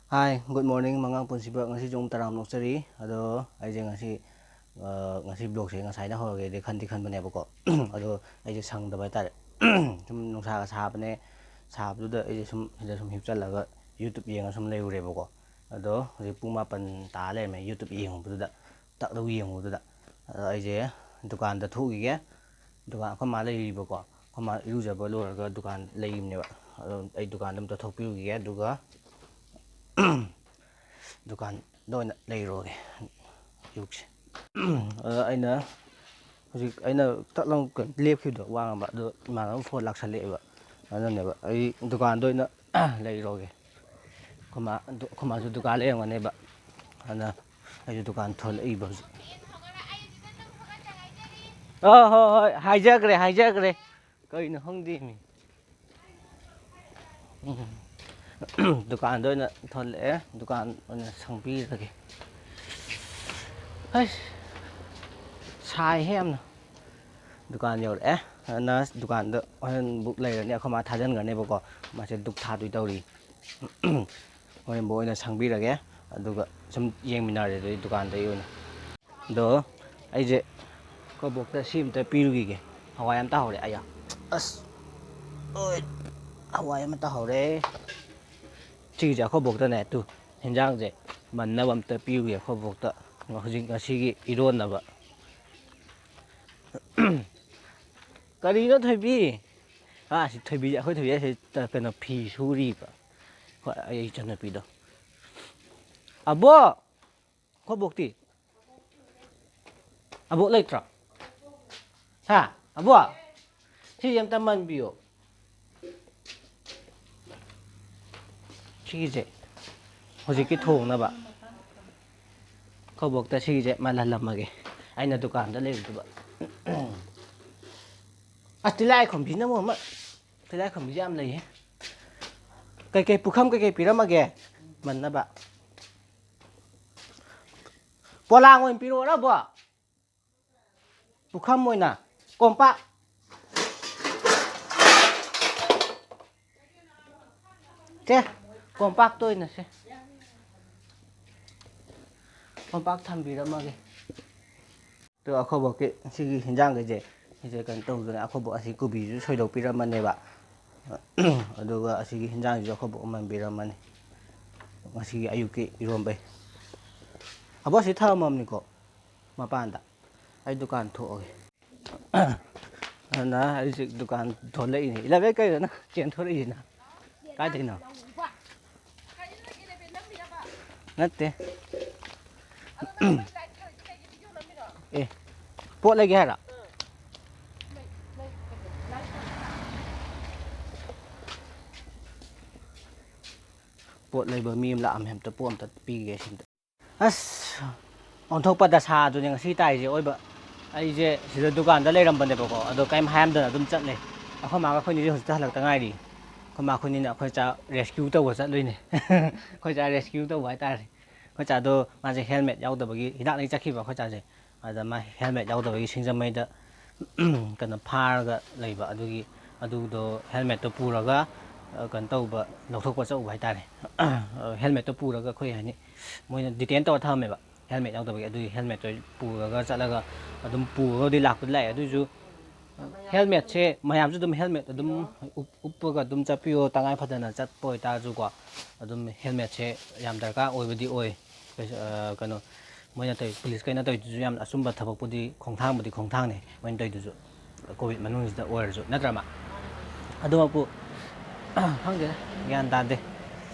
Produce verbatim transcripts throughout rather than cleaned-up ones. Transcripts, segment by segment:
Hi, good morning, ꯃꯉꯥꯡ ꯄꯨꯟꯁꯤꯕ꯫ ꯉꯁꯤꯁꯨ ꯑꯃꯨꯛ ꯇꯔꯥꯝꯅ ꯑꯣꯛꯆꯔꯤ꯫ ꯑꯗꯣ ꯑꯩꯁꯦ ꯉꯁꯤ, ꯑ, ꯉꯁꯤ vlogꯁꯦ ꯉꯁꯥꯏꯅ ꯍꯧꯔꯒꯦꯗꯤ ꯈꯟꯗꯤ ꯈꯟꯕꯅꯦꯕꯀꯣ꯫ ꯑꯗꯣ ꯑꯩꯁꯦ ꯁꯪꯗꯕ ꯍꯥꯏꯇꯥꯔꯦ꯫ ꯁꯨꯝ ꯅꯨꯡꯁꯥꯒ ꯁꯥꯕꯅꯦ, ꯁꯥꯕꯗꯨꯗ ꯑꯩꯁꯦ ꯁꯨꯝ ꯁꯤꯗ ꯁꯨꯝ ꯍꯤꯞꯆꯜꯂꯒ YouTube ꯌꯦꯡꯉ ꯁꯨꯝ ꯂꯩꯔꯨꯔꯦꯕꯀꯣ꯫ ꯑꯗꯣ ꯍꯧꯖꯤꯛ ꯄꯨꯡ ꯃꯥꯄꯟ ꯇꯥ ꯂꯩꯔꯝꯃꯦ YouTube ꯌꯦꯡꯉꯨꯕꯗꯨꯗ, ꯇꯛ ꯂꯧ ꯌꯦꯡꯉꯨꯕꯗꯨꯗ꯫ ꯑꯗꯣ ꯑꯩꯁꯦ ꯗꯨꯀꯥꯟꯗ ꯊꯣꯛꯈꯤꯒꯦ꯫ ꯗꯨꯀꯥꯟ ꯑꯩꯈꯣꯏ ꯃꯥ ꯂꯩꯔꯤꯕꯀꯣ꯫ ꯑꯩꯈꯣꯏ ꯃꯥ ꯏꯔꯨꯖꯕ ꯂꯣꯏꯔꯒ ꯗꯨꯀꯥꯟ ꯂꯩꯔꯤꯕꯅꯦꯕ꯫ ꯑꯗꯣ ꯑꯩ ꯗꯨꯀꯥꯟꯗ ꯑꯝꯇ ꯊꯣꯛꯄꯤꯔꯨꯈꯤꯒꯦ, ꯑꯗꯨꯒ ꯗꯨꯀꯥꯟꯗ ꯑꯣꯏꯅ ꯂꯩꯔꯨꯔꯒꯦ ꯑꯌꯨꯛꯁꯦ꯫ ꯑꯗ ꯑꯩꯅ ꯍꯧꯖꯤꯛ ꯑꯩꯅ ꯇꯛ ꯂꯥꯎ ꯀꯩꯅꯣ ꯂꯦꯞꯈꯤꯕꯗꯣ, ꯋꯥ ꯉꯥꯡꯕ, ꯑꯗꯣ ꯏꯃꯥꯟꯅꯕ ꯐꯣꯟ ꯂꯥꯛꯁꯜꯂꯛꯑꯦꯕ꯫ ꯑꯗꯨꯅꯅꯦꯕ ꯑꯩ ꯗꯨꯀꯥꯟꯗ ꯑꯣꯏꯅ ꯂꯩꯔꯨꯔꯒꯦ꯫ ꯑꯩꯈꯣꯏ ꯃꯥ, ꯑꯩꯈꯣꯏ ꯃꯥꯁꯨ ꯗꯨꯀꯥꯟ ꯂꯩꯔꯝꯒꯅꯦꯕ꯫ ꯑꯗꯨꯅ ꯑꯩꯁꯨ ꯗꯨꯀꯥꯟ ꯊꯣꯛꯂꯛꯏꯕ ꯍꯧꯖꯤꯛ꯫ ꯑ, ꯍꯣꯏ, ꯍꯣꯏ, ꯍꯥꯏꯖꯈ꯭ꯔꯦ, ꯍꯥꯏꯖꯈ꯭ꯔꯦ꯫ ꯀꯩꯅꯣ ꯈꯪꯗꯦ ꯃꯤ꯫ ꯎꯝ꯫ ꯗꯨꯀꯥꯟꯗ ꯑꯣꯏꯅ ꯊꯣꯛꯂꯛꯑꯦ, ꯗꯨꯀꯥꯟ ꯑꯣꯏꯅ ꯁꯪꯕꯤꯔꯒꯦ꯫ ꯍꯩꯁ, ꯁꯥꯏꯍꯦ ꯌꯥꯝꯅ꯫ ꯗꯨꯀꯥꯟ ꯌꯧꯔꯛꯑꯦ꯫ ꯑꯗꯨꯅ ꯗꯨꯀꯥꯟꯗ ꯍꯣꯔꯦꯟ ꯕꯨꯛ ꯂꯩꯔꯅꯤ, ꯑꯩꯈꯣꯏ ꯃꯥ ꯊꯥꯖꯤꯟꯈ꯭ꯔꯅꯦꯕꯀꯣ꯫ ꯃꯥꯁꯦ ꯗꯨꯛ ꯊꯥꯗꯣꯏ ꯇꯧꯔꯤ꯫ ꯍꯣꯔꯦꯟ ꯕꯨꯛ ꯑꯣꯏꯅ ꯁꯪꯕꯤꯔꯒꯦ, ꯑꯗꯨꯒ ꯁꯨꯝ ꯌꯦꯡꯃꯤꯟꯅꯔꯁꯦ ꯑꯗꯨꯗꯤ ꯗꯨꯀꯥꯟꯗꯒꯤ ꯑꯣꯏꯅ꯫ ꯑꯗꯣ ꯑꯩꯁꯦ ꯑꯩꯈꯣꯏ ꯕꯣꯛꯇ ꯁꯤ ꯑꯝꯇ ꯄꯤꯔꯨꯈꯤꯒꯦ꯫ ꯍꯋꯥꯏ ꯑꯃ ꯇꯥꯍꯧꯔꯦ꯫ ꯑꯌꯥ, ꯑꯁ, ꯑꯣꯏ, ꯍꯋꯥꯏ ꯑꯃ ꯇꯥꯍꯧꯔꯦ꯫ ꯁꯤꯒꯤꯁꯦ ꯑꯩꯈꯣꯏ ꯕꯣꯛꯇꯅꯦ꯫ ꯇꯨ, ꯍꯦꯟꯖꯥꯡꯁꯦ ꯃꯟꯅꯕ ꯑꯝꯇ ꯄꯤꯔꯨꯒꯦ ꯑꯩꯈꯣꯏ ꯕꯣꯛꯇ꯫ ꯍꯧꯖꯤꯛ ꯉꯁꯤꯒꯤ ꯏꯔꯣꯟꯅꯕ꯫ ꯀꯔꯤꯅꯣ ꯊꯣꯏꯕꯤ? ꯑꯥ, ꯁꯤ ꯊꯣꯏꯕꯤ, ꯑꯩꯈꯣꯏ ꯊꯣꯏꯕꯤ ꯑꯁꯤ ꯀꯩꯅꯣ ꯐꯤ ꯁꯨꯔꯤꯕ꯫ ꯍꯣꯏ, ꯑꯩ ꯏꯆꯟꯅꯨꯄꯤꯗꯣ꯫ ꯑꯕꯣ! ꯑꯩꯈꯣꯏ ꯕꯣꯛꯇꯤ? ꯑꯕꯣꯛ ꯂꯩꯇ꯭ꯔꯣ? ꯍꯥ? ꯑꯕꯣꯛ? ꯁꯤꯁꯦ ꯑꯝꯇ ꯃꯟꯕꯤꯌꯣ꯫ ꯁꯤꯒꯤꯁꯦ ꯍꯧꯖꯤꯛꯀꯤ ꯊꯣꯡꯅꯕ꯫ ꯑꯩꯈꯣꯏ ꯕꯣꯛꯇ ꯁꯤꯒꯤꯁꯦ ꯃꯜꯍꯜꯂꯝꯃꯒꯦ꯫ ꯑꯩꯅ ꯗꯨꯀꯥꯟꯗ ꯂꯩꯔꯨꯗꯕ꯫ ꯑꯁ, ꯇꯤꯜꯍꯥꯏꯈꯨꯝꯕꯤꯅ ꯃꯔꯣꯜ ꯑꯃ, ꯇꯤꯜꯍꯥꯏꯈꯨꯝꯕꯤꯁꯦ ꯌꯥꯝ ꯂꯩꯌꯦ꯫ ꯀꯩꯀꯩ ꯄꯨꯈꯝ ꯀꯩꯀꯩ ꯄꯤꯔꯝꯃꯒꯦ ꯃꯟꯅꯕ? ꯄꯣꯂꯥꯡ ꯑꯣꯏꯅ ꯄꯤꯔꯛꯑꯣꯔ, ꯕꯣ? ꯄꯨꯈꯝ ꯑꯣꯏꯅ, ꯀꯣꯝꯄꯥꯛ꯫ ꯁꯦ, ꯀꯣꯝꯄꯥꯛꯇ ꯑꯣꯏꯅ ꯁꯦ꯫ ꯃꯣꯝꯄꯥꯛ ꯊꯝꯕꯤꯔꯝꯃꯒꯦ꯫ ꯑꯗꯣ ꯑꯩꯈꯣꯏꯕꯣꯛꯀꯤ ꯁꯤꯒꯤ ꯍꯤꯟꯖꯥꯡꯈꯩꯁꯦ, ꯁꯤꯁꯦ ꯀꯩꯅꯣ ꯇꯧꯗꯅ, ꯑꯩꯈꯣꯏꯕꯣꯛ ꯑꯁꯤ ꯀꯣꯕꯤꯁꯨ ꯁꯣꯏꯗꯣꯛꯄꯤꯔꯝꯃꯅꯦꯕ꯫ ꯑꯗꯨꯒ ꯑꯁꯤꯒꯤ ꯍꯤꯟꯖꯥꯡꯁꯤꯁꯨ ꯑꯩꯈꯣꯏꯕꯣꯛ ꯑꯃ ꯄꯤꯔꯝꯃꯅꯤ, ꯉꯁꯤꯒꯤ ꯑꯌꯨꯛꯀꯤ ꯏꯔꯣꯝꯕꯩ꯫ ꯑꯕꯣꯛ, ꯑꯁꯤ ꯊꯝꯃꯝꯅꯤꯀꯣ ꯃꯄꯥꯟꯗ, ꯑꯩ ꯗꯨꯀꯥꯟ ꯊꯣꯛꯑꯒꯦ꯫ ꯑꯗꯨꯅ ꯑꯩꯁꯦ ꯗꯨꯀꯥꯟ ꯊꯣꯛꯂꯛꯏꯅꯦ꯫ ꯏꯂꯚꯦꯟ ꯀꯩꯗꯅ ꯆꯦꯟꯊꯣꯔꯛꯏꯁꯤꯅ? ꯀꯥꯏꯗꯩꯅꯣ? ꯅꯠꯇꯦ꯫ ꯑꯦ, ꯄꯣꯠ ꯂꯩꯒꯦ ꯍꯥꯏꯔꯣ? ꯄꯣꯠ ꯂꯩꯕ ꯃꯤ ꯑꯃ ꯂꯥꯛꯑꯝꯃꯦ, ꯑꯝꯇ ꯄꯣꯠ ꯑꯝꯇ ꯄꯤꯒꯦ ꯁꯤꯗ꯫ ꯑꯁ, ꯑꯣꯟꯊꯣꯛꯄ ꯗꯁꯥꯗꯨꯅꯦ ꯉꯁꯤ ꯇꯥꯏꯁꯦ ꯑꯣꯏꯕ꯫ ꯑꯩꯁꯦ ꯁꯤꯗ ꯗꯨꯀꯥꯟꯗ ꯂꯩꯔꯝꯕꯅꯦꯕꯀꯣ, ꯑꯗꯣ ꯀꯔꯤꯝ ꯍꯥꯏꯔꯝꯗꯅ ꯑꯗꯨꯝ ꯆꯠꯂꯦ꯫ ꯑꯩꯈꯣꯏ ꯃꯥꯒ ꯑꯩꯈꯣꯏꯅꯤꯁꯦ ꯍꯧꯖꯤꯛꯇ ꯍꯜꯂꯛꯇ ꯉꯥꯏꯔꯤ꯫ ꯑꯩꯈꯣꯏ ꯃꯥ ꯑꯩꯈꯣꯏꯅꯤꯅ ꯑꯩꯈꯣꯏ ꯆꯥ ꯔꯦꯁꯀ꯭ꯌꯨ ꯇꯧꯕ ꯆꯠꯂꯨꯏꯅꯦ꯫ ꯑꯩꯈꯣꯏ ꯆꯥ ꯔꯦꯁꯀ꯭ꯌꯨ ꯇꯧꯕ ꯍꯥꯏꯇꯥꯔꯦ꯫ ꯑꯩꯈꯣꯏ ꯆꯥꯗꯣ ꯃꯥꯁꯦ ꯍꯦꯜꯃꯦꯠ ꯌꯥꯎꯗꯕꯒꯤ ꯍꯤꯗꯥꯛ ꯂꯩ ꯆꯠꯈꯤꯕ ꯑꯩꯈꯣꯏ ꯆꯥꯁꯦ꯫ ꯑꯗ ꯃꯥ ꯍꯦꯜꯃꯦꯠ ꯌꯥꯎꯗꯕꯒꯤ ꯁꯤꯡꯖꯃꯩꯗ ꯀꯩꯅꯣ ꯐꯥꯔꯒ ꯂꯩꯕ꯫ ꯑꯗꯨꯒꯤ ꯑꯗꯨꯗꯣ ꯍꯦꯜꯃꯦꯠꯇꯣ ꯄꯨꯔꯒ, ꯑ, ꯀꯩꯅꯣ ꯇꯧꯕ, ꯂꯧꯊꯣꯛꯄ ꯆꯠꯂꯨꯕ ꯍꯥꯏꯇꯥꯔꯦ꯫ ꯍꯦꯜꯃꯦꯠꯇꯣ ꯄꯨꯔꯒ ꯑꯩꯈꯣꯏ ꯍꯥꯏꯅꯤ, ꯃꯣꯏꯅ ꯗꯤꯇꯦꯟ ꯇꯧꯔ ꯊꯝꯃꯝꯃꯦꯕ ꯍꯦꯜꯃꯦꯠ ꯌꯥꯎꯗꯕꯒꯤ꯫ ꯑꯗꯨꯒꯤ ꯍꯦꯜꯃꯦꯠꯇꯣ ꯄꯨꯔꯒ ꯆꯠꯂꯒ ꯑꯗꯨꯝ ꯄꯨꯔꯒꯗꯤ ꯂꯥꯛꯄꯗꯤ ꯂꯥꯛꯑꯦ꯫ ꯑꯗꯨꯏꯁꯨ ꯍꯦꯜꯃꯦꯠꯁꯦ ꯃꯌꯥꯝꯁꯨ ꯑꯗꯨꯝ ꯍꯦꯜꯃꯦꯠ ꯑꯗꯨꯝ ꯎꯞ-, ꯎꯞꯄꯒ ꯑꯗꯨꯝ ꯆꯠꯄꯤꯌꯣ, ꯇꯉꯥꯏ ꯐꯗꯅ ꯆꯠꯄ ꯑꯣꯏꯇꯥꯔꯁꯨꯀꯣ꯫ ꯑꯗꯨꯝ ꯍꯦꯜꯃꯦꯠꯁꯦ ꯌꯥꯝ ꯗꯔꯀꯥꯔ ꯑꯣꯏꯕꯗꯤ ꯑꯣꯏ꯫ ꯄꯩꯁꯥ, ꯑ, ꯀꯩꯅꯣ, ꯃꯣꯏꯅ ꯇꯧꯔꯤ, ꯄꯨꯂꯤꯁꯈꯩꯅ ꯇꯧꯔꯤꯗꯨꯁꯨ ꯌꯥꯝꯅ ꯑꯆꯨꯝꯕ ꯊꯕꯛꯄꯨꯗꯤ, ꯈꯣꯡꯊꯥꯡꯕꯨꯗꯤ ꯈꯣꯡꯊꯥꯡꯅꯦ ꯃꯣꯏꯅ ꯇꯧꯔꯤꯗꯨꯁꯨ, ꯀꯣꯚꯤꯗ ꯃꯅꯨꯡꯁꯤꯗ ꯑꯣꯏꯔꯁꯨ, ꯅꯠꯇ꯭ꯔ ꯃꯥ? ꯑꯗꯨꯃꯛꯄꯨ, ꯈꯪꯗꯦꯗ, ꯒ꯭ꯌꯥꯟ ꯇꯥꯗꯦ꯫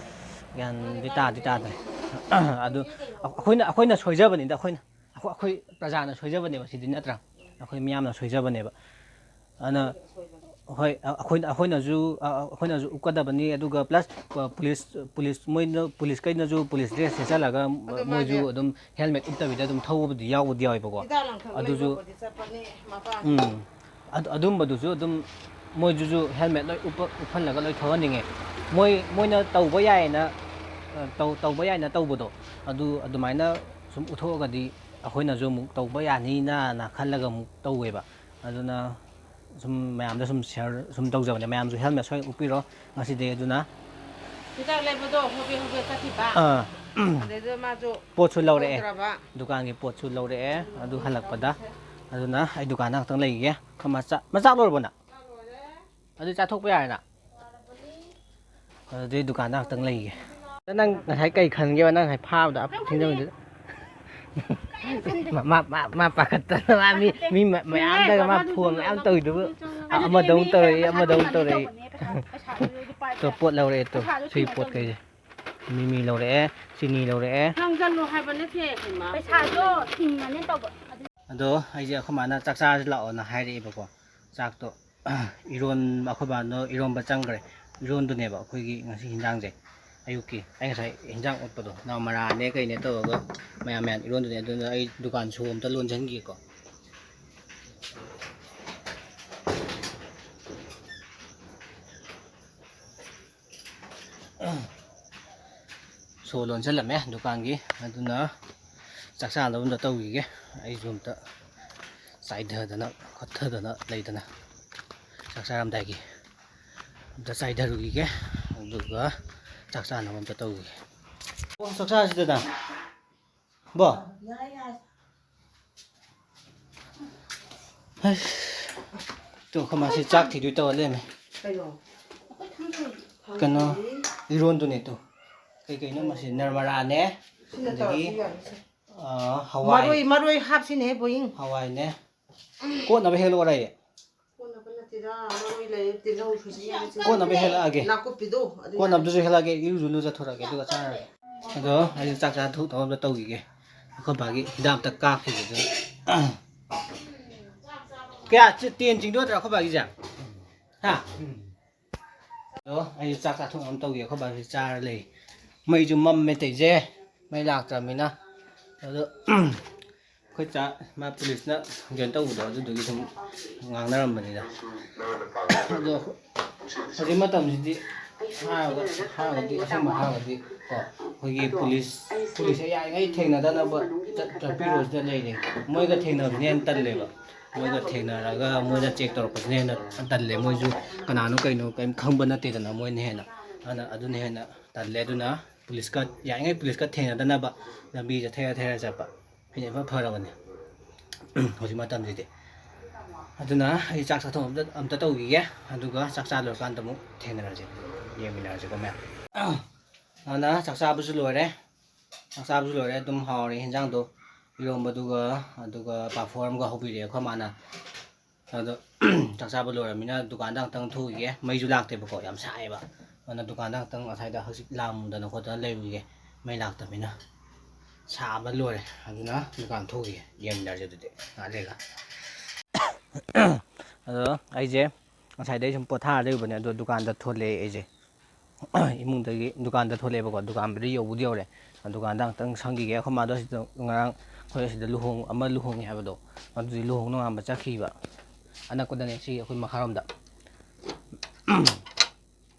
ꯒ꯭ꯌꯥꯟꯗꯤ ꯇꯥꯗꯤ ꯇꯥꯗ꯭ꯔꯦ꯫ ꯑꯗꯨ ꯑꯩꯈꯣꯏꯅ, ꯑꯩꯈꯣꯏꯅ ꯁꯣꯏꯖꯕꯅꯤꯗ, ꯑꯩꯈꯣꯏꯅ, ꯑꯩꯈꯣꯏ, ꯑꯩꯈꯣꯏ ꯄ꯭ꯔꯖꯥꯅ ꯁꯣꯏꯖꯕꯅꯦꯕ ꯁꯤꯗꯤ, ꯅꯠꯇ꯭ꯔꯥ? ꯑꯩꯈꯣꯏ ꯃꯤꯌꯥꯝꯅ ꯁꯣꯏꯖꯕꯅꯦꯕ꯫ ꯑꯗꯨꯅ, ꯍꯣꯏ, ꯑ-, ꯑꯩꯈꯣꯏ, ꯑꯩꯈꯣꯏꯅꯁꯨ, ꯑ-, ꯑ-, ꯑꯩꯈꯣꯏꯅꯁꯨ ꯎꯞꯀꯗꯕꯅꯤ, ꯑꯗꯨꯒ ꯄ꯭ꯂꯁ ꯄ-, ꯄꯨꯂꯤꯁ, ꯄꯨꯂꯤꯁ, ꯃꯣꯏꯅ, ꯄꯨꯂꯤꯁꯈꯩꯅꯁꯨ ꯄꯨꯂꯤꯁ ꯗ꯭ꯔꯦꯁ ꯁꯦꯠꯆꯜꯂꯒ ꯑꯗꯨ ꯃꯣꯏꯁꯨ ꯃꯥꯅꯦ꯫ ꯑꯗꯨꯝ ꯍꯦꯜꯃꯦꯠ ꯎꯞꯇꯕꯤꯗ ꯑꯗꯨꯝ ꯊꯧꯕꯕꯨꯗꯤ ꯌꯥꯎꯕꯗꯤ ꯌꯥꯎꯋꯦꯕꯀꯣ꯫ ꯍꯤꯗꯥꯛ ꯂꯥꯡꯊꯛ ꯑꯗꯨꯁꯨ ꯂꯩꯕꯕꯨꯗꯤ ꯆꯠꯄꯅꯤ ꯃꯄꯥꯟ꯫ ꯎꯝ꯫ ꯑꯗꯨ, ꯑꯗꯨꯝꯕꯗꯨꯁꯨ ꯑꯗꯨꯝ ꯃꯣꯏꯗꯨꯁꯨ ꯍꯦꯜꯃꯦꯠ ꯂꯣꯏ ꯎꯞꯄ-, ꯎꯞꯍꯜꯂꯒ ꯂꯣꯏ ꯊꯧꯍꯟꯅꯤꯡꯉꯦ꯫ ꯃꯣꯏ, ꯃꯣꯏꯅ ꯇꯧꯕ ꯌꯥꯏꯅ, ꯑ, ꯇꯧ-, ꯇꯧꯕ ꯌꯥꯏꯅ ꯇꯧꯕꯗꯣ, ꯑꯗꯨ ꯑꯗꯨꯃꯥꯏꯅ ꯁꯨꯝ ꯎꯠꯊꯣꯛꯑꯒꯗꯤ ꯑꯩꯈꯣꯏꯅꯁꯨ ꯑꯃꯨꯛ ꯇꯧꯕ ꯌꯥꯅꯤꯅꯅ ꯈꯜꯂꯒ ꯑꯃꯨꯛ ꯇꯧꯋꯦꯕ꯫ ꯑꯗꯨꯅ ꯁꯨꯝ ꯃꯌꯥꯝꯗ ꯁꯨꯝ ꯁꯤꯌꯔ ꯁꯨꯝ ꯇꯧꯖꯕꯅꯦ꯫ ꯃꯌꯥꯝꯁꯨ ꯍꯦꯜꯃꯦꯠ ꯁꯣꯏ ꯎꯞꯄꯤꯔꯣ ꯉꯁꯤꯗꯤ꯫ ꯑꯗꯨꯅ ꯍꯤꯗꯥꯛ ꯂꯩꯕꯗꯣ ꯍꯣꯕꯦ ꯍꯣꯕꯦ ꯆꯠꯈꯤꯕ꯫ ꯑꯥ꯫ ꯑꯗꯩꯗ ꯃꯥꯁꯨ ꯄꯣꯠꯁꯨ ꯂꯧꯔꯛꯑꯦ꯫ ꯇꯧꯗ꯭ꯔꯕ꯫ ꯗꯨꯀꯥꯟꯒꯤ ꯄꯣꯠꯁꯨ ꯂꯧꯔꯛꯑꯦ꯫ ꯑꯗꯨ ꯍꯜꯂꯛꯄꯗ꯫ ꯑꯗꯨꯅ ꯑꯩ ꯗꯨꯀꯥꯟꯗ ꯉꯥꯛꯇꯪ ꯂꯩꯈꯤꯒꯦ꯫ ꯑꯩꯈꯣꯏ ꯃꯥ ꯆꯥꯛ, ꯃꯥ ꯆꯥꯛ ꯂꯣꯏꯔꯕꯣ ꯅꯪ? ꯑꯗꯨ ꯆꯥꯊꯣꯛꯄ ꯌꯥꯔꯦꯅ? ꯑꯗꯨꯗꯤ ꯗꯨꯀꯥꯟꯗ ꯉꯥꯛꯇꯪ ꯂꯩꯒꯦ꯫ ꯅꯪ ꯉꯁꯥꯏ ꯀꯩ ꯈꯟꯒꯦꯕ, ꯅꯪ ꯉꯁꯥꯏ ꯐꯥꯕꯗ ꯊꯤꯟꯖꯕꯗꯨꯗ? ꯃꯥ, ꯃꯥ, ꯃꯥ, ꯃꯥ ꯄꯥꯈꯠꯇꯅ ꯃꯥ ꯃꯤ, ꯃꯤ ꯃ-, ꯃꯌꯥꯝꯗꯒ ꯃꯥ ꯐꯣꯟ ꯃꯌꯥꯝ ꯇꯧꯔꯤꯗꯨꯕꯨ꯫ ꯑꯗꯨꯗꯤ ꯑꯃꯗ ꯑꯃꯨꯛ ꯇꯧꯔꯛꯏ, ꯑꯃꯗ ꯑꯃꯨꯛ ꯇꯧꯔꯛꯏ꯫ ꯄꯩꯁꯥꯗꯨꯗꯤ ꯄꯥꯏ-, ꯇꯣ, ꯄꯣꯠ ꯂꯧꯔꯛꯑꯦ ꯇꯣ꯫ ꯄꯩꯁꯥꯗꯣ ꯁꯤ ꯁꯤꯡꯉ ꯄꯣꯠ ꯇꯧꯔꯤꯅꯦ꯫ ꯀꯩꯁꯦ꯫ ꯃꯤꯃꯤ ꯂꯧꯔꯛꯑꯦ, ꯆꯤꯅꯤ ꯂꯧꯔꯛꯑꯦ꯫ ꯅꯪ ꯆꯠꯂꯣ ꯍꯥꯏꯕ ꯅꯠꯇꯦ, ꯍꯩꯃꯥ꯫ ꯄꯩꯁꯥꯗꯣ ꯁꯤꯡꯉꯅꯦ ꯇꯧꯕ꯫ ꯑꯗꯣ ꯑꯩꯁꯦ ꯑꯩꯈꯣꯏ ꯃꯥꯅ ꯆꯥꯛ ꯆꯥꯔꯁꯤ ꯂꯥꯛꯑꯣꯅ ꯍꯥꯏꯔꯛꯑꯦꯕꯀꯣ꯫ ꯆꯥꯛꯇꯣ ꯏꯔꯣꯟ-, ꯑꯩꯈꯣꯏ ꯕꯥꯗꯣ ꯏꯔꯣꯟꯕ ꯆꯪꯈ꯭ꯔꯦ꯫ ꯏꯔꯣꯟꯗꯨꯅꯦꯕ ꯑꯩꯈꯣꯏꯒꯤ ꯉꯁꯤ ꯍꯤꯟꯖꯥꯡꯁꯦ꯫ ꯑꯌꯨꯛꯀꯤ ꯑꯩ ꯉꯁꯥꯏ ꯍꯤꯟꯖꯥꯡ ꯎꯠꯄꯗꯣ, ꯅꯥꯎ ꯃꯔꯥꯅꯦ ꯀꯩꯅꯦ ꯇꯧꯔꯒ ꯃꯌꯥꯝ ꯃꯌꯥꯝ ꯏꯔꯣꯟꯗꯨꯅꯦ꯫ ꯑꯗꯨꯅ ꯑꯩ ꯗꯨꯀꯥꯟ ꯁꯣ ꯑꯝꯇ ꯂꯣꯟꯁꯤꯟꯈꯤꯒꯦꯀꯣ꯫ ꯁꯣ ꯂꯣꯟꯁꯤꯜꯂꯝꯃꯦ ꯗꯨꯀꯥꯟꯒꯤ꯫ ꯑꯗꯨꯅ ꯆꯥꯛ ꯆꯥꯅꯕ ꯑꯝꯇ ꯇꯧꯈꯤꯒꯦ꯫ ꯑꯩꯁꯨ ꯑꯝꯇ ꯆꯥꯏꯊꯗꯅ ꯈꯣꯠꯊꯗꯅ ꯂꯩꯗꯅ, ꯆꯥꯛ ꯆꯥꯔꯝꯗꯥꯏꯒꯤ ꯑꯝꯇ ꯆꯥꯏꯊꯔꯨꯈꯤꯒꯦ꯫ ꯑꯗꯨꯒ ꯆꯥꯛ ꯆꯥꯅꯕ ꯑꯝꯇ ꯇꯧꯈꯤꯒꯦ꯫ ꯑꯣ, ꯆꯥꯛ ꯆꯥꯔꯁꯤꯗꯅ꯫ ꯕꯣ꯫ ꯑꯁ꯫ ꯇꯨ, ꯑꯩꯈꯣꯏ ꯃꯥꯁꯤ ꯆꯥꯛ ꯊꯤꯗꯣꯏ ꯇꯧꯔ ꯂꯩꯔꯝꯃꯦ꯫ ꯀꯩꯅꯣ? ꯀꯩꯅꯣ, ꯏꯔꯣꯟꯗꯨꯅꯦ ꯇꯨ꯫ ꯀꯩ ꯀꯩꯅꯣ ꯃꯁꯤ? ꯅꯔꯃꯔꯥꯅꯦ, ꯁꯤꯅ ꯑꯗꯒꯤ, ꯇꯧꯔꯁꯨ ꯌꯥꯅꯤ, ꯁꯦ꯫ ꯑꯥ, ꯍꯋꯥꯏ꯫ ꯃꯔꯣꯏ, ꯃꯔꯣꯏ ꯍꯥꯞꯁꯤꯅꯦꯍꯦ, ꯕꯣꯌꯤꯡ꯫ ꯍꯋꯥꯏꯅꯦ꯫ ꯀꯣꯠꯅꯕ ꯍꯦꯛꯂꯛꯑꯣꯔꯥ ꯑꯩ? ꯀꯣꯟꯅꯕ ꯅꯠꯇꯦꯗ, ꯃꯔꯣꯏ ꯂꯩ, ꯇꯤꯜꯍꯧ ꯁꯨ ꯁꯤ ꯌꯥꯎꯔꯦ, ꯁꯤ ꯀꯣꯟꯅꯕ ꯍꯦꯛꯂꯛꯑꯒꯦ꯫ ꯅꯥꯀꯨꯞꯄꯤꯗꯣ, ꯑꯗꯨ ꯀꯣꯟꯅꯕꯗꯨꯁꯨ ꯍꯦꯛꯂꯛꯑꯒꯦ, ꯏꯔꯨꯁꯨ ꯂꯨꯖꯊꯣꯔꯛꯑꯒꯦ, ꯑꯗꯨꯒ ꯆꯥꯔꯒꯦ꯫ ꯑꯗꯣ ꯑꯩꯁꯨ ꯆꯥꯛ ꯆꯥꯊꯣꯛꯅꯕ ꯇꯧꯈꯤꯒꯦ꯫ ꯑꯩꯈꯣꯏ ꯕꯥꯒꯤ ꯍꯤꯗꯥꯛ ꯑꯝꯇ ꯀꯥꯞꯈꯤꯒꯦ, ꯑꯗꯨꯅ꯫ ꯀꯌꯥ ꯆꯤ-, ꯇꯦꯟ ꯆꯤꯡꯗꯣꯏ ꯅꯠꯇ꯭ꯔꯥ ꯑꯩꯈꯣꯏ ꯕꯥꯒꯤꯁꯦ? ꯍꯥ? ꯑꯗꯣ ꯑꯩꯁꯨ ꯆꯥꯛ ꯆꯥꯊꯣꯛꯅꯕ ꯇꯧꯈꯤꯒꯦ, ꯑꯩꯈꯣꯏ ꯕꯥꯁꯨ ꯆꯥꯔ ꯂꯩ꯫ ꯃꯩꯁꯨ ꯃꯝꯃꯦ ꯇꯧꯔꯤꯁꯦ, ꯃꯩ ꯂꯥꯛꯇ꯭ꯔꯕꯅꯤꯅ꯫ ꯑꯗꯣ ꯑꯩꯈꯣꯏ ꯆꯥ-, ꯃꯥ ꯄꯨꯂꯤꯁꯅ ꯀꯩꯅꯣ ꯇꯧꯕꯗꯣ, ꯑꯗꯨꯗꯨꯒꯤ ꯁꯨꯝ ꯉꯥꯡꯅꯔꯝꯕꯅꯤꯗ꯫ ꯑꯗꯣ ꯍꯧꯖꯤꯛ ꯃꯇꯝꯁꯤꯗꯤ ꯍꯥꯏꯔꯒ-, ꯍꯥꯏꯔꯒꯗꯤ, ꯑꯁꯦꯡꯕ ꯍꯥꯏꯔꯒꯗꯤ ꯀꯣ, ꯑꯩꯈꯣꯏꯒꯤ ꯄꯨꯂꯤꯁ, ꯄꯨꯂꯤꯁꯁꯦ ꯌꯥꯔꯤꯉꯩ ꯊꯦꯡꯅꯗꯅꯕ ꯆꯠ-, ꯆꯠꯄꯤꯔꯣꯁꯤꯗ ꯂꯩꯔꯦ꯫ ꯃꯣꯏꯒ ꯊꯦꯡꯅꯕꯁꯤꯅ ꯍꯦꯟꯅ ꯇꯜꯂꯦꯕ꯫ ꯃꯣꯏꯒ ꯊꯦꯡꯅꯔꯒ ꯃꯣꯏꯅ ꯆꯦꯛ ꯇꯧꯔꯛꯄꯁꯤꯅ ꯍꯦꯟꯅ ꯇꯜꯂꯦ꯫ ꯃꯣꯏꯁꯨ ꯀꯅꯥꯅꯣ ꯀꯩꯅꯣ ꯀꯔꯤꯝ ꯈꯪꯕ ꯅꯠꯇꯦꯗꯅ, ꯃꯣꯏꯅ ꯍꯦꯟꯅ꯫ ꯑꯗꯨꯅ, ꯑꯗꯨꯅ ꯍꯦꯟꯅ ꯇꯜꯂꯦ꯫ ꯑꯗꯨꯅ ꯄꯨꯂꯤꯁꯀ, ꯌꯥꯔꯤꯉꯩ ꯄꯨꯂꯤꯁꯀ ꯊꯦꯡꯅꯗꯅꯕ ꯂꯝꯕꯤꯁꯦ ꯊꯩꯔ ꯊꯩꯔ ꯆꯠꯄ꯫ ꯁꯤꯅ ꯏꯐ ꯐꯔꯕꯅꯤ ꯍꯧꯖꯤꯛ ꯃꯇꯝꯁꯤꯗꯤ꯫ ꯑꯗꯨꯅ ꯑꯩ ꯆꯥꯛ ꯆꯥꯊꯣꯛ ꯑꯝꯇ, ꯑꯝꯇ ꯇꯧꯈꯤꯒꯦ꯫ ꯑꯗꯨꯒ ꯆꯥꯛ ꯆꯥ ꯂꯣꯏꯔꯀꯥꯟꯗ ꯑꯃꯨꯛ ꯊꯦꯡꯅꯔꯁꯦ, ꯌꯦꯡꯃꯤꯟꯅꯔꯁꯦꯀꯣ ꯃꯌꯥꯝ꯫ ꯑꯗꯨꯅ ꯆꯥꯛ ꯆꯥꯕꯁꯨ ꯂꯣꯏꯔꯦ꯫ ꯆꯥꯛ ꯆꯥꯕꯁꯨ ꯂꯣꯏꯔꯦ꯫ ꯑꯗꯨꯝ ꯍꯥꯎꯔꯦ ꯍꯦꯟꯖꯥꯡꯗꯣ꯫ ꯏꯔꯣꯝꯕꯗꯨꯒ, ꯑꯗꯨꯒ ꯄꯥꯐꯣꯔ ꯑꯃꯒ ꯍꯧꯕꯤꯔꯛꯑꯦ ꯑꯩꯈꯣꯏ ꯃꯥꯅ꯫ ꯑꯗꯣ ꯆꯥꯛ ꯆꯥꯕ ꯂꯣꯏꯔꯕꯅꯤꯅ ꯗꯨꯀꯥꯟꯗ ꯑꯃꯨꯛꯇꯪ ꯊꯣꯛꯎꯈꯤꯒꯦ꯫ ꯃꯩꯁꯨ ꯂꯥꯛꯇꯦꯕꯀꯣ, ꯌꯥꯝ ꯁꯥꯏꯌꯦꯕ꯫ ꯑꯗꯨꯅ ꯗꯨꯀꯥꯟꯗ ꯑꯃꯨꯛꯇꯪ ꯉꯁꯥꯏꯗ ꯍꯛꯆꯤꯠ ꯂꯥꯡꯗꯅ ꯈꯣꯠꯇꯅ ꯂꯩꯔꯨꯈꯤꯒꯦ꯫ ꯃꯩ ꯂꯥꯛꯇꯕꯅꯤꯅ ꯁꯥꯕ ꯂꯣꯏꯔꯦ꯫ ꯑꯗꯨꯅ ꯗꯨꯀꯥꯟ ꯊꯣꯛꯎꯈꯤꯒꯦ꯫ ꯌꯦꯡꯃꯤꯟꯅꯔꯁꯦ ꯑꯗꯨꯗꯤ ꯉꯥꯏꯍꯥꯛ ꯂꯩꯔꯒ꯫ ꯑꯗꯣ ꯑꯩꯁꯦ ꯉꯁꯥꯏꯗꯩ ꯁꯨꯝ ꯄꯣꯊꯥꯔ ꯂꯩꯔꯨꯕꯅꯦ꯫ ꯑꯗꯣ ꯗꯨꯀꯥꯟꯗ ꯊꯣꯛꯂꯛꯑꯦ ꯑꯩꯁꯦ꯫ ꯏꯃꯨꯡꯗꯒꯤ ꯗꯨꯀꯥꯟꯗ ꯊꯣꯛꯂꯛꯑꯦꯕꯀꯣ꯫ ꯗꯨꯀꯥꯟꯕꯨꯗꯤ ꯌꯧꯕꯨꯗꯤ ꯌꯧꯔꯦ꯫ ꯗꯨꯀꯥꯟꯗ ꯉꯥꯛꯇꯪ ꯁꯪꯈꯤꯒꯦ꯫ ꯑꯩꯈꯣꯏ ꯃꯥꯗꯣ ꯁꯤꯗ ꯉꯔꯥꯡ ꯑꯩꯈꯣꯏ ꯑꯁꯤꯗ ꯂꯨꯍꯣꯡ-, ꯑꯃ ꯂꯨꯍꯣꯡꯉꯦ ꯍꯥꯏꯕꯗꯣ, ꯑꯗꯨꯗꯤ ꯂꯨꯍꯣꯡ ꯅꯣꯉꯥꯟꯕ ꯆꯠꯈꯤꯕ꯫ ꯑꯅꯛꯄꯗꯅꯦ ꯁꯤ ꯑꯩꯈꯣꯏ ꯃꯈꯥꯔꯣꯝꯗ꯫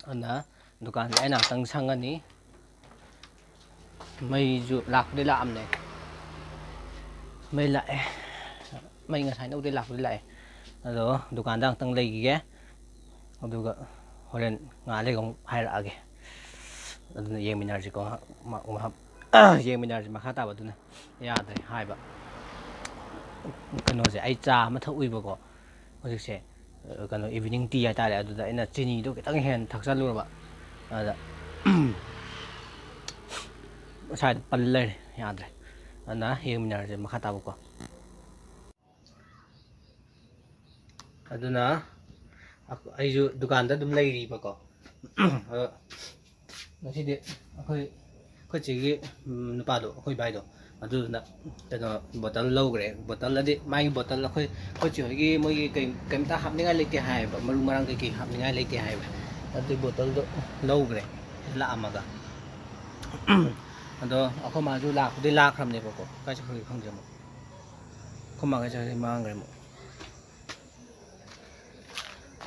ꯑꯗꯨꯅ ꯗꯨꯀꯥꯟꯁꯦ ꯑꯩꯅ ꯉꯥꯛꯇꯪ ꯁꯪꯉꯅꯤ꯫ ꯃꯩꯁꯨ ꯂꯥꯛꯄꯨꯗꯤ ꯂꯥꯛꯑꯝꯅꯦ꯫ ꯃꯩ ꯂꯥꯛꯑꯦ꯫ ꯃꯩ ꯉꯁꯥꯏꯅꯕꯨꯗꯤ ꯂꯥꯛꯄꯨꯗꯤ ꯂꯥꯛꯑꯦ꯫ ꯑꯗꯣ ꯗꯨꯀꯥꯟꯗ ꯉꯥꯛꯇꯪ ꯂꯩꯈꯤꯒꯦ꯫ ꯑꯗꯨꯒ ꯍꯣꯔꯦꯟ ꯉꯥꯏꯍꯥꯛ ꯂꯩꯒ ꯑꯃꯨꯛ ꯍꯥꯏꯔꯛꯑꯒꯦ꯫ ꯑꯗꯨꯅ ꯌꯦꯡꯃꯤꯟꯅꯔꯁꯤꯀꯣ, ꯉꯥꯏꯍꯥꯛ, ꯃ-, ꯉꯥꯏꯍꯥꯛ ꯌꯦꯡꯃꯤꯟꯅꯔꯁꯤ ꯃꯈꯥ ꯇꯥꯕꯗꯨꯅ꯫ ꯌꯥꯗ꯭ꯔꯦ ꯍꯥꯏꯕ꯫ ꯀꯩꯅꯣꯁꯦ, ꯑꯩ ꯆꯥ ꯑꯃ ꯊꯛꯎꯏꯕꯀꯣ ꯍꯧꯖꯤꯛꯁꯦ, ꯑ, ꯀꯩꯅꯣ, evening tea ꯍꯥꯏꯇꯥꯔꯦ꯫ ꯑꯗꯨꯗ ꯑꯩꯅ ꯆꯤꯅꯤꯗꯣ ꯈꯤꯇꯪ ꯍꯦꯟꯅ ꯊꯛꯆꯜꯂꯨꯔꯕ꯫ ꯑꯗ ꯁ꯭ꯋꯥꯏꯗ ꯄꯜ ꯂꯩꯔꯦ, ꯌꯥꯗ꯭ꯔꯦ꯫ ꯑꯗꯨꯅ ꯌꯦꯡꯃꯤꯟꯅꯔꯁꯦ ꯃꯈꯥ ꯇꯥꯕꯀꯣ꯫ ꯑꯗꯨꯅ ꯑꯩꯁꯨ ꯗꯨꯀꯥꯟꯗ ꯑꯗꯨꯝ ꯂꯩꯔꯤꯕꯀꯣ꯫ ꯑꯗꯣ ꯉꯁꯤꯗꯤ ꯑꯩꯈꯣꯏ, ꯑꯩꯈꯣꯏ ꯆꯦꯒꯤ, ꯎꯝ, ꯅꯨꯄꯥꯗꯣ, ꯑꯩꯈꯣꯏ ꯏꯕꯥꯏꯗꯣ, ꯑꯗꯨꯗꯨꯅ ꯀꯩꯅꯣ, ꯕꯣꯇꯜ ꯂꯧꯈ꯭ꯔꯦ꯫ ꯕꯣꯇꯜ ꯑꯗꯤ ꯃꯥꯒꯤ ꯕꯣꯇꯜ ꯑꯩꯈꯣꯏ, ꯑꯩꯈꯣꯏ ꯆꯦ ꯍꯣꯏꯒꯤ ꯃꯣꯏꯒꯤ ꯀꯩ-, ꯀꯩꯝꯇ ꯍꯥꯞꯅꯤꯡꯉꯥꯏ ꯂꯩꯇꯦ ꯍꯥꯏꯌꯦꯕ, ꯃꯔꯨ ꯃꯔꯥꯡ ꯀꯩꯀꯩ ꯍꯥꯞꯅꯤꯡꯉꯥꯏ ꯂꯩꯇꯦ ꯍꯥꯏꯌꯦꯕ꯫ ꯑꯗꯨꯏ ꯕꯣꯇꯜꯗꯣ ꯂꯧꯈ꯭ꯔꯦ ꯂꯥꯛꯑꯝꯃꯒ꯫ ꯑꯗꯣ ꯑꯩꯈꯣꯏ ꯃꯥꯁꯨ ꯂꯥꯛꯄꯨꯗꯤ ꯂꯥꯛꯈ꯭ꯔꯕꯅꯦꯕꯀꯣ, ꯀꯥꯏ ꯆꯠꯈ꯭ꯔꯒꯦ ꯈꯪꯗ꯭ꯔꯦ ꯑꯃꯨꯛ꯫ ꯑꯩꯈꯣꯏ ꯃꯥꯒ ꯆꯠꯈ꯭ꯔꯗꯤ ꯃꯥꯡꯈ꯭ꯔꯦ ꯑꯃꯨꯛ꯫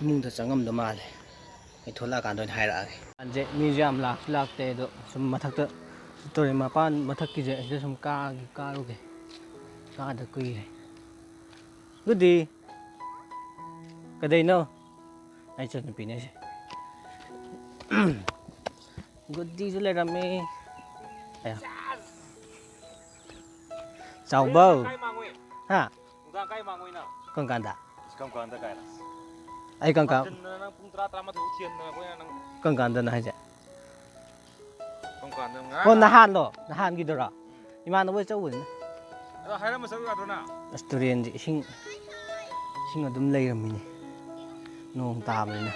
ꯏꯃꯨꯡꯗ ꯆꯪꯉꯝꯗꯧ ꯃꯥꯜꯂꯦ꯫ ꯑꯩ ꯊꯣꯛꯂꯛꯑꯀꯥꯟꯗ ꯑꯣꯏꯅ ꯍꯥꯏꯔꯛꯑꯒꯦ꯫ ꯃꯤꯁꯨ ꯌꯥꯝ ꯂꯥꯛꯁꯨ ꯂꯥꯛꯇꯦ, ꯑꯗꯣ ꯁꯨꯝ ꯃꯊꯛꯇ ꯇꯨꯔꯦꯜ ꯃꯄꯥꯟ ꯃꯊꯛꯀꯤꯁꯦ, ꯑꯁꯤꯗ ꯁꯨꯝ ꯀꯥꯒꯦ, ꯀꯥꯔꯨꯒꯦ꯫ ꯀꯥꯗ ꯀꯨꯏꯔꯦ꯫ ꯒꯨꯗꯤ꯫ ꯀꯩꯗꯧꯅꯣ? ꯑꯩ ꯏꯆꯟꯅꯨꯄꯤꯅꯦ ꯑꯩꯁꯦ꯫ ꯒꯨꯗꯤꯁꯨ ꯂꯩꯔꯝꯃꯤ꯫ ꯑꯌꯥ꯫ ꯆꯥꯎꯕꯧ꯫ ꯀꯥꯏ ꯃꯥꯡꯉꯨꯏ? ꯍꯥ? ꯅꯨꯡꯗꯥꯡ ꯀꯥꯏ ꯃꯥꯡꯉꯨꯏ ꯅꯪ? ꯀꯔꯝ ꯀꯥꯟꯗ? ꯀꯔꯝ ꯀꯥꯟꯗ ꯀꯥꯏꯅ? ꯑꯩ ꯀꯔꯝ ꯀꯥꯟ-, ꯊꯤꯟꯗꯅ ꯅꯪ ꯄꯨꯡ ꯇꯔꯥ, ꯇꯔꯥꯃꯥꯊꯣꯏ ꯊꯤꯟꯗꯅ ꯑꯩꯈꯣꯏꯅ ꯅꯪ꯫ ꯀꯔꯝ ꯀꯥꯟꯗꯅꯣ ꯍꯥꯏꯁꯦ? ꯀꯔꯝ ꯀꯥꯟꯗ? ꯑꯣ, ꯉꯔꯥꯡ꯫ ꯅꯍꯥꯟꯂꯣ? ꯅꯍꯥꯟꯒꯤꯗꯨꯔꯣ? ꯏꯃꯥꯟꯅꯕ ꯍꯣꯏ ꯆꯧꯕꯅꯤꯅ꯫ ꯑꯗꯣ ꯍꯥꯏꯔꯝꯕ ꯆꯠꯂꯨ ꯌꯥꯗ꯭ꯔꯣ ꯅꯪ? ꯑꯁ, ꯇꯨꯔꯦꯟꯁꯦ ꯏꯁꯤꯡ, ꯏꯁꯤꯡ ꯑꯗꯨꯝ ꯂꯩꯔꯝꯃꯤꯅꯦ, ꯅꯣꯡ ꯇꯥꯕꯅꯤꯅ꯫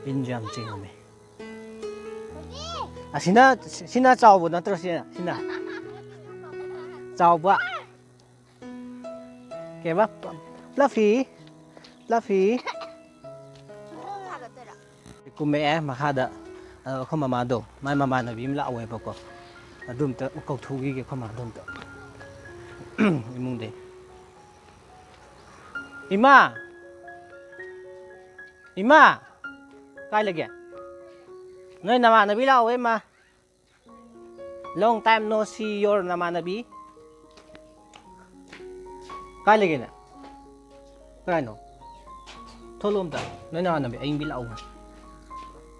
ꯏꯟꯁꯨ ꯌꯥꯝ ꯆꯤꯡꯉꯝꯃꯦ꯫ ꯑꯁꯤꯅ, ꯁꯤꯅ ꯆꯥꯎꯕ ꯅꯠꯇ꯭ꯔꯣ? ꯁꯤꯅ, ꯁꯤꯅ ꯆꯥꯎꯕ꯫ ꯀꯩꯕ? ꯐ꯭ꯂꯐꯤ꯫ ꯐ꯭ꯂꯐꯤ꯫ ꯀꯨꯝꯃꯛꯑꯦ ꯃꯈꯥꯗ꯫ ꯑ, ꯑꯩꯈꯣꯏ ꯃꯃꯥꯗꯣ, ꯃꯥꯏ ꯃꯃꯥꯟꯅꯕꯤ ꯑꯃ ꯂꯥꯛꯍꯧꯋꯦꯕꯀꯣ꯫ ꯑꯗꯨ ꯑꯝꯇ ꯀꯧꯊꯣꯛꯈꯤꯒꯦ ꯑꯩꯈꯣꯏ ꯃꯥꯗꯣ ꯑꯝꯇ꯫ ꯏꯃꯨꯡꯗꯩ꯫ ꯏꯃꯥ! ꯏꯃꯥ! ꯀꯥꯏ ꯂꯩꯒꯦ? ꯅꯣꯏ ꯅꯃꯥꯟꯅꯕꯤ ꯂꯥꯛꯍꯧꯋꯦ, ꯏꯃꯥ꯫ Long time no see your ꯅꯃꯥꯟꯅꯕꯤ꯫ ꯀꯥꯏ ꯂꯩꯒꯦꯅꯦ? ꯀꯥꯏꯅꯣ? ꯊꯣꯛꯂꯛꯑꯣ ꯑꯝꯇ꯫ ꯅꯣꯏ ꯅꯃꯥꯟꯅꯕꯤ ꯑꯌꯤꯡꯕꯤ ꯂꯥꯛꯍꯧꯕꯅꯦ꯫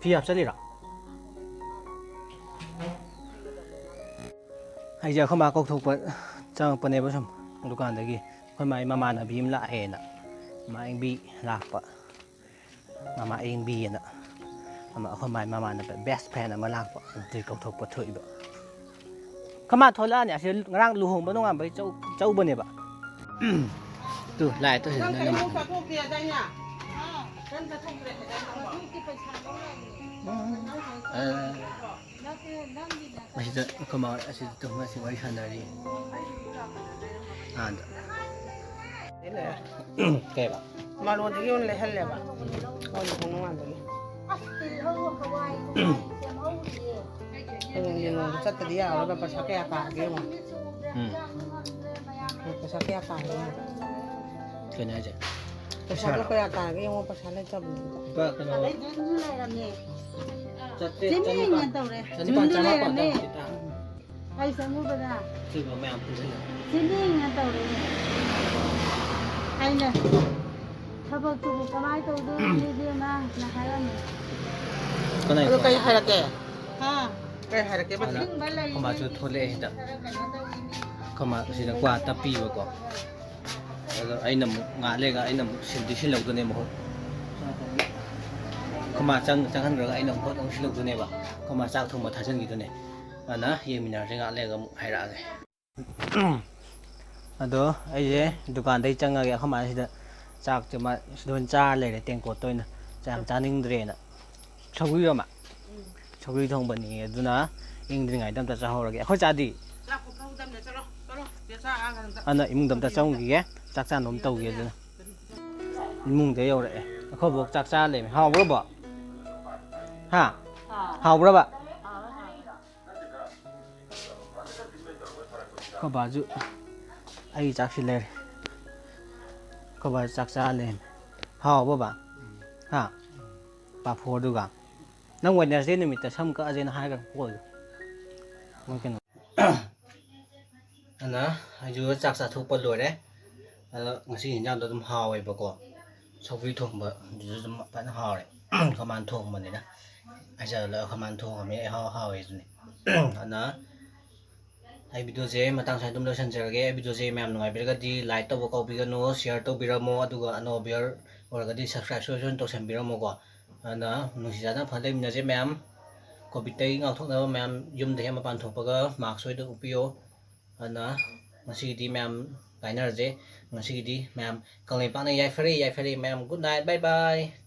ꯐꯤ ꯍꯥꯞꯆꯜꯂꯤꯔꯣ? ꯑꯩꯁꯦ ꯑꯩꯈꯣꯏ ꯃꯥ ꯀꯧꯊꯣꯛꯄ ꯆꯪꯉꯛꯄꯅꯦꯕ ꯁꯨꯝ ꯗꯨꯀꯥꯟꯗꯒꯤ꯫ ꯑꯩꯈꯣꯏ ꯃꯥꯒꯤ ꯃꯃꯥꯟꯅꯕꯤ ꯑꯃ ꯂꯥꯛꯑꯦꯅ꯫ ꯃꯥ ꯑꯌꯤꯡꯕꯤ ꯂꯥꯛꯄ꯫ ꯃꯃꯥ ꯑꯌꯤꯡꯕꯤꯑꯅ ꯑꯃ ꯑꯩꯈꯣꯏ ꯃꯥꯏ ꯃꯃꯥꯟꯅꯕ best friend ꯑꯃ ꯂꯥꯛꯄ, ꯑꯗꯨꯏ ꯀꯧꯊꯣꯛꯄ ꯊꯣꯛꯏꯕ꯫ ꯈꯃꯥ ꯊꯣꯛꯂꯛꯑꯅꯤ꯫ ꯑꯁꯤ ꯉꯔꯥꯡ ꯂꯨꯍꯣꯡꯕ ꯅꯣꯡꯉꯥꯟꯕꯩ ꯆꯧ-, ꯆꯧꯕꯅꯦꯕ꯫ ꯇꯨ, ꯂꯥꯛꯑꯦ ꯇꯨ, ꯁꯤꯗ ꯅꯪ ꯅꯪ ꯀꯩꯅꯣ ꯅꯃꯥꯟꯅꯕ꯫ ꯆꯥꯊꯣꯛꯇꯦ ꯍꯥꯏꯗꯥꯏꯅꯦ? ꯀꯩꯝ ꯆꯥꯊꯣꯛꯇ꯭ꯔꯦ ꯍꯥꯏꯗꯥꯏꯅꯦ? ꯑ, ꯑꯁꯤꯗ ꯑꯩꯈꯣꯏ ꯃꯥ ꯑꯁꯤꯗ ꯇꯨꯝꯃ ꯑꯁꯤ ꯋꯥꯔꯤ ꯁꯥꯟꯅꯔꯤ꯫ ꯑꯥꯗ꯫ ꯀꯩꯕ? ꯃꯔꯣꯟꯗꯒꯤ ꯑꯣꯏꯅ ꯂꯩꯍꯜꯂꯦꯕ꯫ ꯃꯣꯏ ꯂꯨꯍꯣꯡ ꯅꯣꯡꯉꯥꯟꯕꯒꯤ꯫ ꯑꯁ, ꯇꯤꯜꯍꯧꯒ ꯍꯋꯥꯏ, ꯍꯋꯥꯏ ꯁꯦꯝꯍꯧꯔꯤꯌꯦ꯫ ꯍꯌꯦꯡ ꯌꯦꯡꯉꯨꯕ ꯆꯠꯇꯗꯤ ꯌꯥꯔꯔꯣꯏꯕ꯫ ꯄꯩꯁꯥ ꯀꯌꯥ ꯇꯥꯔꯒꯦ ꯌꯦꯡꯉꯣ꯫ ꯎꯝ꯫ ꯄꯩꯁꯥ ꯀꯌꯥ ꯇꯥꯔꯒꯦ ꯌꯦꯡꯉꯣ꯫ ꯀꯩꯅꯣ ꯍꯥꯏꯁꯦ? ꯄꯩꯁꯥꯗꯣ ꯄꯩꯁꯥꯔꯣ? ꯀꯌꯥ ꯇꯥꯔꯒꯦ ꯌꯦꯡꯉꯣ, ꯄꯩꯁꯥ ꯂꯩꯇꯕꯅꯤꯅ꯫ ꯂꯨꯄꯥ ꯀꯩꯅꯣ꯫ ꯑꯗꯩ ꯖꯨꯟꯁꯨ ꯂꯩꯔꯝꯃꯦ꯫ ꯆꯥꯇ꯭ꯔꯦꯠ, ꯆꯅꯤꯄꯥꯟ, ꯆꯅꯤꯄꯥꯟ ꯇꯧꯔꯦ꯫ ꯆꯅꯤꯄꯥꯟ ꯖꯨꯟꯁꯨ ꯆꯃꯥꯄꯟ ꯂꯩꯔꯝꯃꯦ꯫ ꯇꯧꯔꯦ꯫ ꯑꯩ ꯆꯪꯉꯨꯕꯗ ꯁꯤꯕ ꯃꯌꯥꯝ ꯄꯨꯟꯁꯤꯜꯂꯒ꯫ ꯁꯤꯅꯤꯅ ꯇꯧꯔꯛꯑꯦ꯫ ꯑꯩꯅ ꯊꯕꯛꯇꯨꯕꯨ ꯀꯃꯥꯏꯅ ꯇꯧꯗꯣꯏꯅꯣ ꯏꯕꯦꯝꯃ? ꯅ ꯍꯥꯏꯔꯝꯃꯦ꯫ ꯑꯗꯣ ꯀꯩ ꯍꯥꯏꯔꯛꯀꯦ? ꯍꯥ? ꯀꯩ ꯍꯥꯏꯔꯛꯀꯦ? ꯃꯥꯅ ꯑꯩꯈꯣꯏ ꯃꯥꯁꯨ ꯊꯣꯛꯂꯛꯑꯦ ꯁꯤꯗ꯫ ꯑꯩꯈꯣꯏ ꯃꯥ ꯁꯤꯗ ꯀ꯭ꯋꯥ ꯇꯞꯄꯤꯕꯀꯣ꯫ ꯑꯗꯣ ꯑꯩꯅ ꯑꯃꯨꯛ ꯉꯥꯏꯍꯥꯛ ꯂꯩꯔꯒ ꯑꯩꯅ ꯑꯃꯨꯛ ꯁꯤꯟꯗꯤ ꯁꯤꯜꯍꯧꯗꯣꯏꯅꯦ ꯃꯍꯨꯠ꯫ ꯑꯩꯈꯣꯏ ꯃꯥ ꯆꯪ-, ꯆꯪꯍꯟꯈ꯭ꯔꯒ ꯑꯩꯅ ꯃꯍꯨꯠ ꯑꯃꯨꯛ ꯁꯤꯜꯍꯧꯗꯣꯏꯅꯦꯕ꯫ ꯑꯩꯈꯣꯏ ꯃꯥ ꯆꯥꯛ ꯊꯣꯡꯕ ꯊꯥꯖꯤꯟꯈꯤꯗꯣꯏꯅꯦ꯫ ꯑꯗꯨꯅ ꯌꯦꯡꯃꯤꯟꯅꯔꯁꯦ, ꯉꯥꯏꯍꯥꯛ ꯂꯩꯔꯒ ꯑꯃꯨꯛ ꯍꯥꯏꯔꯛꯑꯒꯦ꯫ ꯑꯗꯣ ꯑꯩꯁꯦ ꯗꯨꯀꯥꯟꯗꯩ ꯆꯪꯉꯒꯦ꯫ ꯑꯩꯈꯣꯏ ꯃꯥꯁꯤꯗ ꯆꯥꯛꯁꯦ ꯃꯥ ꯁꯤꯗ ꯑꯣꯏꯅ ꯆꯥꯔ ꯂꯩꯔꯦ, ꯇꯦꯡꯀꯣꯠꯇ ꯑꯣꯏꯅ꯫ ꯆꯥꯛ ꯌꯥꯝ ꯆꯥꯅꯤꯡꯗ꯭ꯔꯦꯅ꯫ ꯁꯧꯒ꯭ꯔꯤ ꯑꯃ꯫ ꯁꯧꯒ꯭ꯔꯤ ꯊꯣꯡꯕꯅꯤ, ꯑꯗꯨꯅ ꯏꯪꯗ꯭ꯔꯤꯉꯩꯗ ꯑꯝꯇ ꯆꯥꯍꯧꯔꯒꯦ꯫ ꯑꯩꯈꯣꯏ ꯆꯥꯗꯤ? ꯆꯥꯛ ꯄꯨꯈꯝꯗ ꯑꯝꯇ ꯆꯠꯂꯣ, ꯆꯠꯂꯣ꯫ ꯆꯦ ꯆꯥ ꯑꯥ ꯀꯩꯅꯣꯗ꯫ ꯑꯗꯨꯅ ꯏꯃꯨꯡꯗ ꯑꯝꯇ ꯆꯪꯉꯨꯈꯤꯒꯦ, ꯆꯥꯛ ꯆꯥꯅꯕ ꯑꯝ ꯇꯧꯒꯦ꯫ ꯑꯗꯨꯅ ꯏꯃꯨꯡꯗ ꯌꯧꯔꯛꯑꯦ꯫ ꯑꯩꯈꯣꯏ ꯕꯣꯛ ꯆꯥꯛ ꯆꯥꯔ ꯂꯩꯔꯝꯃꯦ꯫ ꯍꯥꯎꯕ꯭ꯔꯣ, ꯕꯣꯛ? ꯍꯥ? ꯍꯥꯎꯕ꯭ꯔꯕ? ꯑꯩꯈꯣꯏ ꯕꯥꯁꯨ ꯑꯩꯒꯤ ꯆꯥꯛꯁꯤ ꯂꯩꯔꯦ꯫ ꯑꯩꯈꯣꯏ ꯕꯥꯁꯨ ꯆꯥꯛ ꯆꯥꯔ ꯂꯩꯔꯝꯃꯦ꯫ ꯍꯥꯎꯕ꯭ꯔꯣ, ꯕꯥ? ꯍꯥ? ꯄꯥꯐꯣꯔꯗꯨꯒ꯫ ꯅꯪ Wednesday ꯅꯨꯃꯤꯠꯇ ꯁꯝ ꯀꯛꯑꯁꯦꯅ ꯍꯥꯏꯈ꯭ꯔꯕ ꯀꯣꯜꯗꯣ? ꯃꯣꯏ ꯀꯩꯅꯣ꯫ ꯑꯗꯨꯅ ꯑꯩꯁꯨ ꯆꯥꯛ ꯆꯥꯊꯣꯛꯄ ꯂꯣꯏꯔꯦ꯫ ꯑꯗꯣ ꯉꯁꯤꯒꯤ ꯍꯤꯟꯖꯥꯡꯗꯣ ꯑꯗꯨꯝ ꯍꯥꯎꯋꯦꯕꯀꯣ꯫ ꯁꯧꯒ꯭ꯔꯤ ꯊꯣꯡꯕꯗꯨꯁꯨ ꯑꯗꯨꯝ ꯐꯖꯅ ꯍꯥꯎꯔꯦ꯫ ꯑꯩꯈꯣꯏ ꯃꯥꯅ ꯊꯣꯡꯕꯅꯤꯅ꯫ ꯍꯥꯏꯖꯜꯂꯒ ꯑꯩꯈꯣꯏ ꯃꯥꯅ ꯊꯣꯡꯉꯝꯃꯦ, ꯏꯍꯥꯎ ꯍꯥꯎꯋꯦ ꯑꯗꯨꯅꯤ꯫ ꯑꯗꯨꯅ ꯑꯩ ꯚꯤꯗꯤꯑꯣꯁꯦ ꯃꯇꯥꯡ ꯁ꯭ꯋꯥꯏꯗ ꯑꯗꯨꯝ ꯂꯣꯏꯁꯤꯟꯖꯔꯒꯦ꯫ ꯑꯩ ꯚꯤꯗꯤꯑꯣꯁꯦ ꯃꯌꯥꯝ ꯅꯨꯡꯉꯥꯏꯕꯤꯔꯒꯗꯤ like ꯇꯧꯕ ꯀꯥꯎꯕꯤꯒꯅꯨ, share ꯇꯧꯕꯤꯔꯝꯃꯣ, ꯑꯗꯨꯒ ꯑꯅꯧꯕ viewer ꯑꯣꯏꯔꯒꯗꯤ subscribe ꯁꯣꯏ ꯁꯣꯏꯗꯅ ꯇꯧꯁꯟꯕꯤꯔꯝꯃꯣꯀꯣ꯫ ꯑꯗꯨꯅ ꯅꯨꯡꯁꯤ ꯆꯥꯟꯅ ꯐꯖꯅ ꯂꯩꯃꯤꯟꯅꯁꯦ ꯃꯌꯥꯝ꯫ COVID ꯇꯒꯤ ꯉꯥꯛꯊꯣꯛꯅꯕ ꯃꯌꯥꯝ ꯌꯨꯝꯗ ꯍꯦꯛ ꯃꯄꯥꯟ ꯊꯣꯛꯄꯒ mask ꯁꯣꯏꯗꯅ ꯎꯞꯄꯤꯌꯣ꯫ ꯑꯗꯨꯅ ꯉꯁꯤꯒꯤꯗꯤ ꯃꯌꯥꯝ ꯀꯥꯏꯅꯔꯁꯦ꯫ ꯉꯁꯤꯒꯤꯗꯤ ꯃꯌꯥꯝ ꯀꯪꯂꯩꯄꯥꯛꯅ ꯌꯥꯏꯐꯔꯦ, ꯌꯥꯏꯐꯔꯦ ꯃꯌꯥꯝ꯫ Good night, bye bye꯫